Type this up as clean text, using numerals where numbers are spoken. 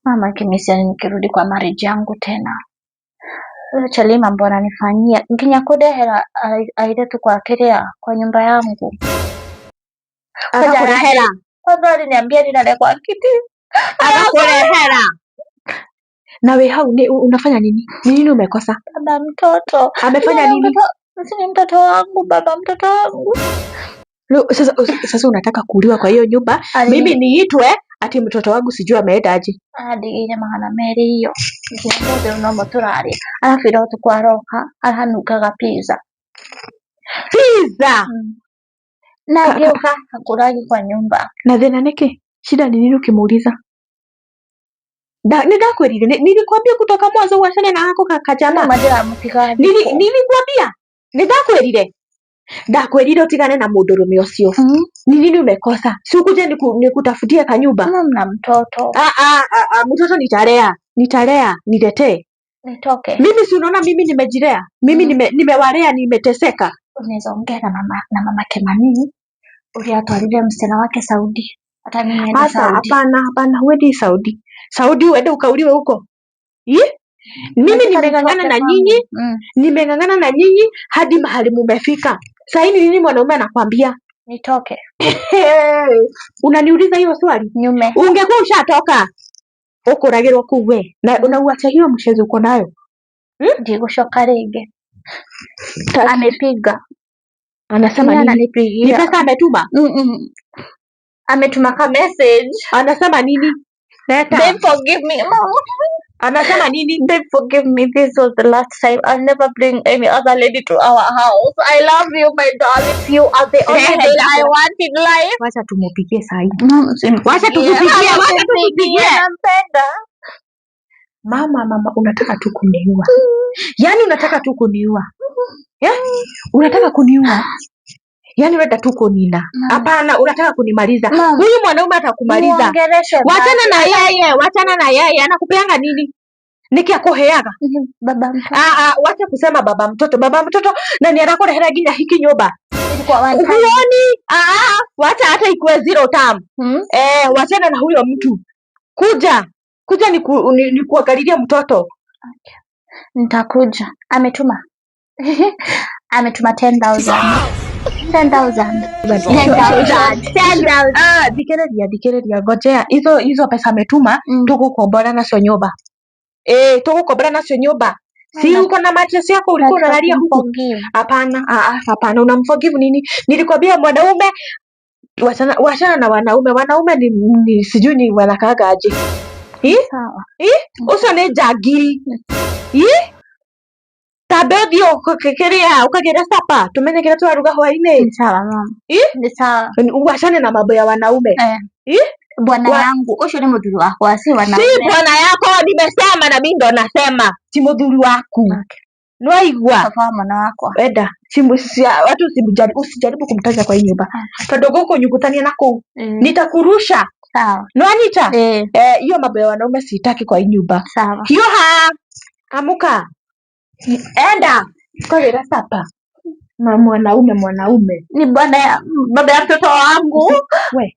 Mama kimisia, nikirudi kwa marriage yangu tena chali mambo ananifanyia nginya kundehera airĩtu kwa kĩrĩa kwa nyumba yangu. Agakurehera? Kwanza aliniambia nilale kwa kiti. Agakurehera na we hau ni unafanya nini? Ni nini umekosa? Baba mtoto. Amefanya nini? Si ni mtoto wangu, baba mtoto wangu. Sasa unataka kuuliwa kwa hiyo nyumba? Mimi niitwe ati mtoto wangu sijui ameenda aje. Andigĩire 200 iyo nginya ũmũthĩ nomo tũraria, arabu ira ũtukũ aroka aranungaga pizza. Pizza? Na agĩũka hakulagi kwa nyumba. Na thĩna nĩkĩ? Shida ni nini ukimuuliza? Nĩndakwĩrire, nilikwambia kutoka mwanzo uachane na hako kajamaa. Nĩma ndĩramũtiga. Nilikwambia, nĩndakwĩrire, ndakwĩrire utigane na mũndũrũme ũcio. Ni nini umekosa? Si ukuje nikutafutie kanyumba? Mna mtoto. Ah, ah, ah, ah, mtoto nitalea, nitalea, niletee. Nitoke. Mimi si unaona mimi nimejilea, mimi nimewalea, nimeteseka. Unaweza ongea na mama Kimani ũrĩa atwarire msichana wake Saudi. Hata mimi niende Sasa Saudi. Hapana, hapana, huendi Saudi. Saudi uende ukauliwe huko. Ih? Mimi Nataka nimeng'ang'ana nitoke na kwangu. nyinyi, nimeng'ang'ana na nyinyi hadi mahali mumefika. Sasa hii nini mwanaume anakwambia? Nitoke. Hey, unaniuliza hiyo swali? Nyume. Ungekuwa ushatoka ukuragirwo kuu we na unauacha hiyo mchezo uko nayo, Ndigũcoka rĩngĩ. Amepiga. Anasema Yeye nini? Ni ananipigia. pesa ametuma? Ametuma ka message. Anasema nini? Leta. Babe, forgive me. Mom. Anasema nini? Babe, forgive me. This was the last time. I'll never bring any other lady to our house. I love you, my darling. You are the only Rehe thing I zako. Want in life. Wacha tumupigie saa hii. Mom, Wacha tumupigie, wacha tumupigie. Nampenda. Mama, mama, unataka tu kuniua. Yaani unataka tu kuniua. Eh? Unataka kuniua? Yaani unataka tu kunina. Hapana, unataka kunimaliza. Mama. Huyu mwanaume atakumaliza. Muongeleshe Wachana basi. na yeye, wachana na yeye. Anakupeanga nini? Niki akuheaga? Baba mtoto. Ah, ah, wacha kusema baba mtoto. Baba mtoto na ni arakurehera nginya hiki nyumba. Ilikuwa one time. Huoni? Ah, ah, wacha hata ikuwe zero term. Eh, wachana na huyo mtu. Kuja. Kuja nikuangalilie mtoto. Nitakuja. Ametuma. Ametuma 10,000. 10,000. 10,000. 10,000. Ah, thikĩrĩria, thikĩrĩria, ngojea hizo hizo pesa ametuma. Tugukombora nacio nyumba, eh, tugukombora nacio nyumba. Si uko na mattress yako ulikuwa Nataka unalalia huku? kumforgive. Hapana, ah, ah, hapana. Unamforgive nini? Nilikwambia mwanaume wachana, wachana na wanaume. Wanaume ni sijui ni wanakaaga aje. Ĩ? Sawa. Ĩ? Ũcio nĩ njangiri. Ĩ? Tambe ũthiĩ kĩrĩa ũkagĩre sapa tumenye kĩrĩa tũraruga hwaĩ-inĩ. Ni sawa, mama. Ĩ? Ni sawa. Wachane na mambo ya wanaume. Eh. Ĩ? Bwana yangu ũcio nĩ mũthuri wakwa, si wanaume. Si bwana yako nimesema, na mimi ndo nasema ti mũthuri waku. Okay. Nĩwaigua? Baba wa mwana wakwa. Enda watu usijaribu kumtaja kwa hii nyumba tondu ngũkũnyugutania na kũu. Nitakurusha. Sawa. Nĩwanyita? Eh. Eh, hiyo mambo ya wanaume sitaki kwa hii nyumba. Sawa. Hiũha, amuka, enda kagĩra sapa na mwanaume mwanaume. Ni bwana ya baba ya mtoto wangu. We.